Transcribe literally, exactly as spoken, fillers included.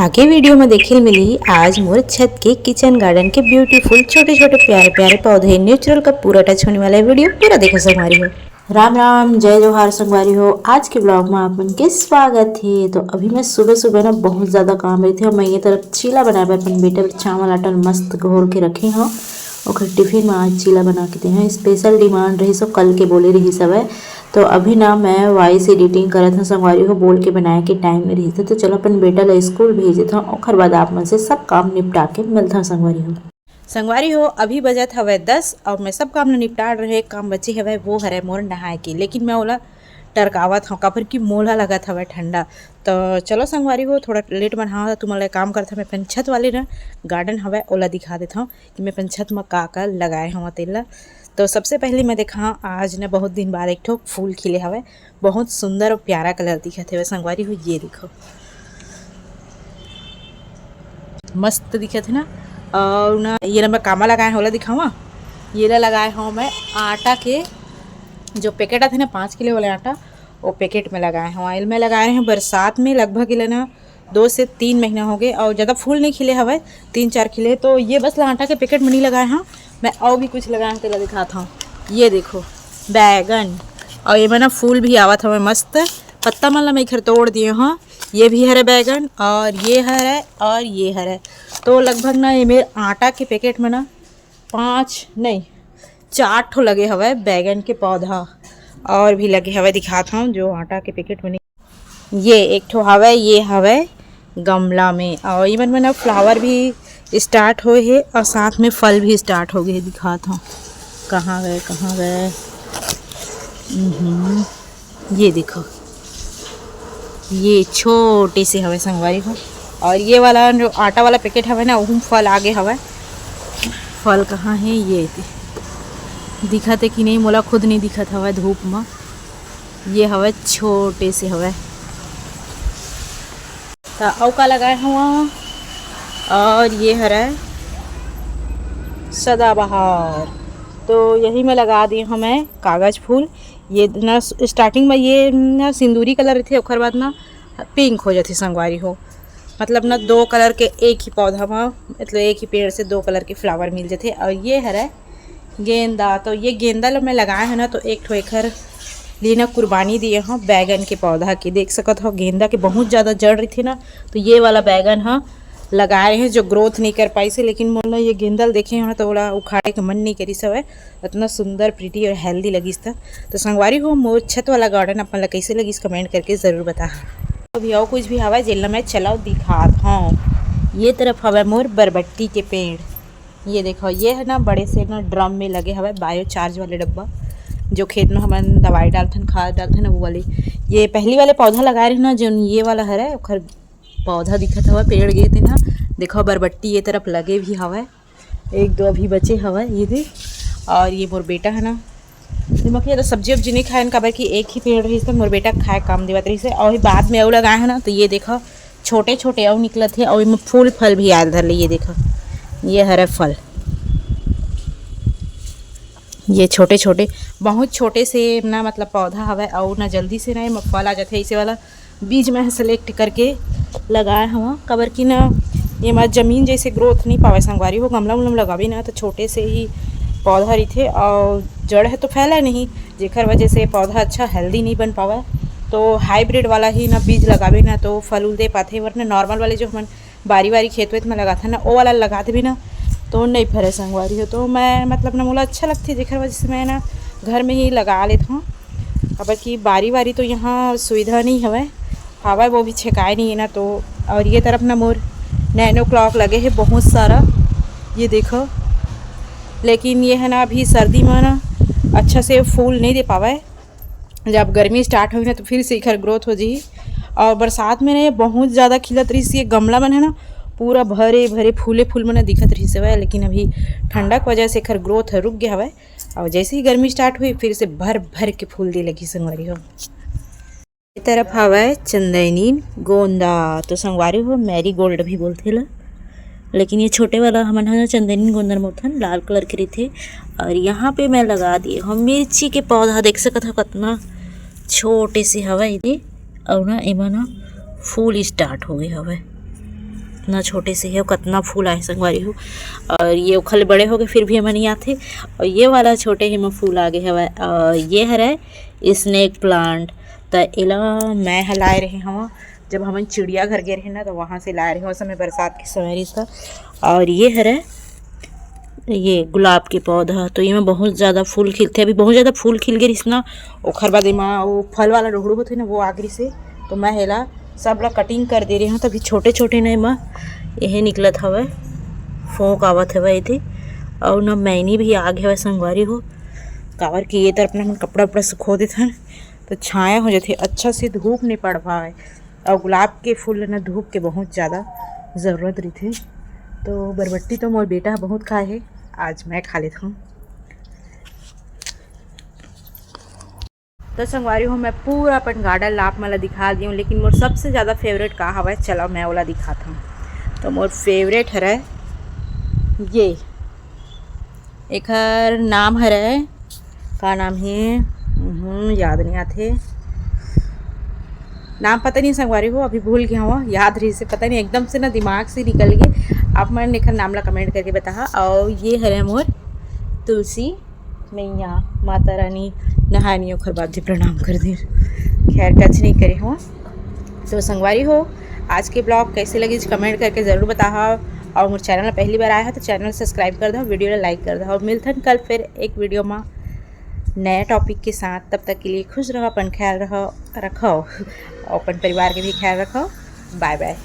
आगे वीडियो में देखे ल मिली आज मोर छत के किचन गार्डन के ब्यूटीफुल छोटे छोटे प्यारे प्यारे पौधे नेचुरल का पूरा टच होने वाला है। वीडियो पूरा देखो संगवारी हो। राम राम, जय जोहार संगवारी हो। आज के ब्लॉग में आप मन के स्वागत है। तो अभी मैं सुबह सुबह ना बहुत ज्यादा काम रही थी और मैं ये तरफ चीला बनाए बर अपन बेटा बर चावल आटा ल मस्त घोल के रखे हूँ। ओकर टिफिन में आज चीला बना के दे हैं। स्पेशल डिमांड रही सो कल के बोले रही सब है। तो अभी ना मैं वॉइस एडिटिंग करत हूँ संगवारी हो, बोल के बनाए के टाइम नहीं रही। तो चलो अपन बेटा ला स्कूल भेज देता हूँ, ओकर बाद आप मन से सब काम निपटा के मिलता हूँ संगवारी हो। संगवारी हो, अभी बजत हवय दस और मैं सब काम ल निपटा रहे। एक काम बचे हवय, वो हरय मोर नहाए के, लेकिन मैं ओला टरकावत हूँ काबर कि मोला लगत हवय ठंडा। तो चलो संगवारी हो, थोड़ा लेट में नहा तुमन ला काम करत हवं। मैं अपन छत वाले ना गार्डन हवय ओला दिखा देत हूँ कि मैं अपन छत में का का लगाए हवं तेला। तो सबसे पहले मैं देखा आज ना बहुत दिन बाद एक ठो फूल खिले हवय, बहुत सुंदर और प्यारा कलर दिखत हवय संगवारी हो। ये देखो मस्त दिखत है ना। और ना ये ना मैं कामा लगाए हूँ, ओला दिखावा। ये ला लगाए हूँ मैं आटा के, जो पैकेट आते ना पाँच किलो वाले आटा, वो पैकेट में लगाए हूँ। ऑयल में लगाए हैं बरसात में, लगभग इला ना दो से तीन महीना हो गए और ज़्यादा फूल नहीं खिले हवय, तीन चार खिले। तो ये बस ला आटा के पैकेट में नहीं लगाए हैं मैं, और भी कुछ लगाए हैं, तेला दिखाता हूँ। ये देखो बैगन, और ये में ना फूल भी आवत हवय मस्त। पत्ता मन ला मैं एखर तोड़ दिए हूँ। ये भी हरे बैगन और ये हरे और ये हरे। तो लगभग ना ये मेरे आटा के पैकेट में ना पाँच नहीं, चार ठो लगे हवय बैगन के पौधा, और भी लगे हवय, दिखात हूँ जो आटा के पैकेट में नहीं। ये एक ठो हवय, ये हवय गमला में, और इमन में ना फ्लावर भी स्टार्ट होए हे और साथ में फल भी स्टार्ट हो गए हे। दिखात हूँ कहाँ गए, कहाँ गए। हम्म, ये देखो, ये छोटे से हवय संगवारी हो। और ये वाला जो आटा वाला पैकेट हवय ना, ओहू में फल आगे हवय। फल कहाँ हे? ये दे-, दिखत हे कि नहीं, मोला खुद नहीं दिखत हवय धूप म। ये हवय छोटे से हवय। त अउ का लगाए हवं, और ये हरय सदाबहार। तो यही में लगा दिए हवं मैं कागज फूल। ये ना स्टार्टिंग में ये ना सिंदूरी कलर रहिथे, ओकर बाद ना पिंक हो जाथे संगवारी हो। मतलब ना दो कलर के एक ही पौधा में, मतलब एक ही पेड़ से दो कलर के फ्लावर मिल जाथे। और ये हरय गेंदा। तो ये गेंदा ल मैं लगाए हवं ना, तो एक ठो एखर लिए ना कुर्बानी दिए हवं बैगन के पौधा के। देख सकत हव गेंदा के बहुत ज़्यादा जड़ रहिथे ना, तो ये वाला बैगन ह लगाए हे जो ग्रोथ नहीं कर पाइस हे, लेकिन मोर ना ये गेंदा ल देखे हवं ना, तो ओला उखाड़े के मन नहीं करिस हवय। इतना सुंदर, प्रिटी और हेल्दी लगिस था। तो संगवारी हो, मोर छत वाला गार्डन अपन ला कैसे लगिस, कमेंट करके जरूर बता। अभी और कुछ भी हवय जेला मैं चलाओ दिखात हूँ। ये तरफ हवय मोर बरबट्टी के पेड़। ये देखो, ये है ना बड़े से ना ड्रम में लगे हवय, बायो चार्ज वाले डब्बा, जो खेत में हमन दवाई डालथन, खाद डालथन, वो वाले। ये पहली वाले पौधा लगाए रहे ना, जो ये वाला हरे, ओखर पौधा दिखत हवय, पेड़ गे ते ना। देखो, बरबट्टी ये तरफ लगे भी हवय, एक दो अभी बचे हवय ये दे। और ये मोर बेटा है ना, दिमाग ये तो सब्जी उब्जी नहीं खाए, काबर कि एक ही पेड़ रहिस, तो मोर बेटा खाए काम देवत रहिस हे। और बाद में अउ लगाए है ना, तो ये देखो, छोटे छोटे अउ निकलत हे, और इमे फूल फल भी आयल धर ले। ये देखो, ये हरे फल, ये छोटे छोटे, बहुत छोटे से ना, मतलब पौधा हवय, और ना जल्दी से ना एमा फल आ जाथे। ऐसे वाला बीज मैं सेलेक्ट करके लगाए हवं, काबर कि ना एमा जमीन जैसे ग्रोथ नहीं पावे संगवारी हो। गमला उमला में लगाबे ना, तो छोटे से ही पौधा रहिथे और जड़ है तो फैले नहीं, जेकर वजह से पौधा अच्छा हेल्दी नहीं बन पावे। तो हाइब्रिड वाला ही ना बीज लगाबे ना, तो फल उल दे पाथे, वरना नॉर्मल वाले जो हमन बारी बारी खेत वेत में लगाथन ना, ओ वाला लगात भी ना, तो नहीं फरे संगवारी हो। तो मैं, मतलब ना, मोला अच्छा लगथे, जेकर वजह से मैं ना घर में ही लगा लेत हूँ। काबर कि बारी बारी तो यहाँ सुविधा नहीं हवय, हवय वो भी छेकाए नहीं है ना। तो और ये तरफ ना मोर नैनो क्लॉक लगे है बहुत सारा, ये देखो। लेकिन ये है ना, अभी सर्दी में ना अच्छा से फूल नहीं दे पावे। जब गर्मी स्टार्ट होही ना, तो फिर से एखर ग्रोथ हो जाही। और बरसात में ना ये बहुत ज़्यादा खिलत रहिस, ये गमला मन है ना, पूरा भरे भरे फूले फूल मन दिखत रहिस हवय। लेकिन अभी ठंडा के वजह से एखर ग्रोथ रुक गया हवय। और जैसे ही गर्मी स्टार्ट हुई, फिर से भर भर के फूल दे लगी संगवारी हो। ये तरफ हवय चंदैनी गोंदा, तो संगवारी हो, मैरीगोल्ड भी बोलथे ला, लेकिन ये छोटे वाला हमन ह चंदैनी गोंदा बोलथन, लाल कलर के रहिथे। और यहाँ पे मैं लगा दिए हूँ मिर्ची के पौधा, देख सकत हो कतना छोटे से हवय ये, और ना एमा ना फूल स्टार्ट हो गए हवय। इतना छोटे से हे, कतना फूल आए संगवारी हो। और ये ओखर ले बड़े हो गए, फिर भी एमा नहीं आथे। और ये वाला छोटे हे, एमा फूल आ गए हवय। और ये हरय स्नेक प्लांट, त एला मैं ह लाए रहे हव, जब हमन चिड़ियाघर गे रहे ना, तो वहाँ से लाए रहे, उस समय बरसात के समय रहिस त। और ये हरय ये गुलाब के पौधा, तो एमा बहुत ज़्यादा फूल खिलथे। अभी बहुत ज़्यादा फूल खिल गे रहिस ना, ओखर बाद एमा वो फल वाला रोहड़ू होथे ना, वो आ गे रहिस हे, तो मैं एला सब ला कटिंग कर दे रहे हव। तभी छोटे छोटे ने एमा एहे निकलत हवय, फोंक आवत हवय एती। और ना मैनी भी आ गे हवय संगवारी हो, काबर कि ये तरफ ना हमन कपड़ा उपड़ा सुखो देथन, तो छाया हो जाथे, अच्छा से धूप नहीं पड़ पावे। और गुलाब के फूल ना धूप के बहुत ज़्यादा ज़रूरत रहिथे। तो बरबट्टी तो मोर बेटा ह बहुत खाए हे, आज मैं खा लेथव। तो संगवारी हो, मैं पूरा अपन गार्डन ला आप मन ला दिखा दी हूँ, लेकिन मोर सबसे ज़्यादा फेवरेट का हवय, चलो मैं ओला दिखात हूँ। तो मोर फेवरेट हरय ये, एखर नाम हरय, का नाम हे, हम्म, याद नहीं आथे, नाम पता नहीं संगवारी हो, अभी भूल गया हूँ, याद रहिस हे, पता नहीं एकदम से ना दिमाग से निकल गए। आप मन एखर नाम ला कमेंट करके बताहा। और ये हरय मोर तुलसी मैया, माता रानी नहानी, ओखर बाद भी प्रणाम कर दे। खैर, टच नहीं करे हो। तो संगवारी हो, आज के ब्लॉग कैसे लगिस कमेंट करके ज़रूर बताहा। और मोर चैनल ला पहली बार आए हो तो चैनल सब्सक्राइब कर दो, वीडियो ला लाइक कर दो। और मिलथन कल फिर एक वीडियो में नया टॉपिक के साथ। तब तक के लिए खुश रहो, अपन ख्याल रहो, रखो, और अपन परिवार के भी ख्याल रखो। बाय बाय।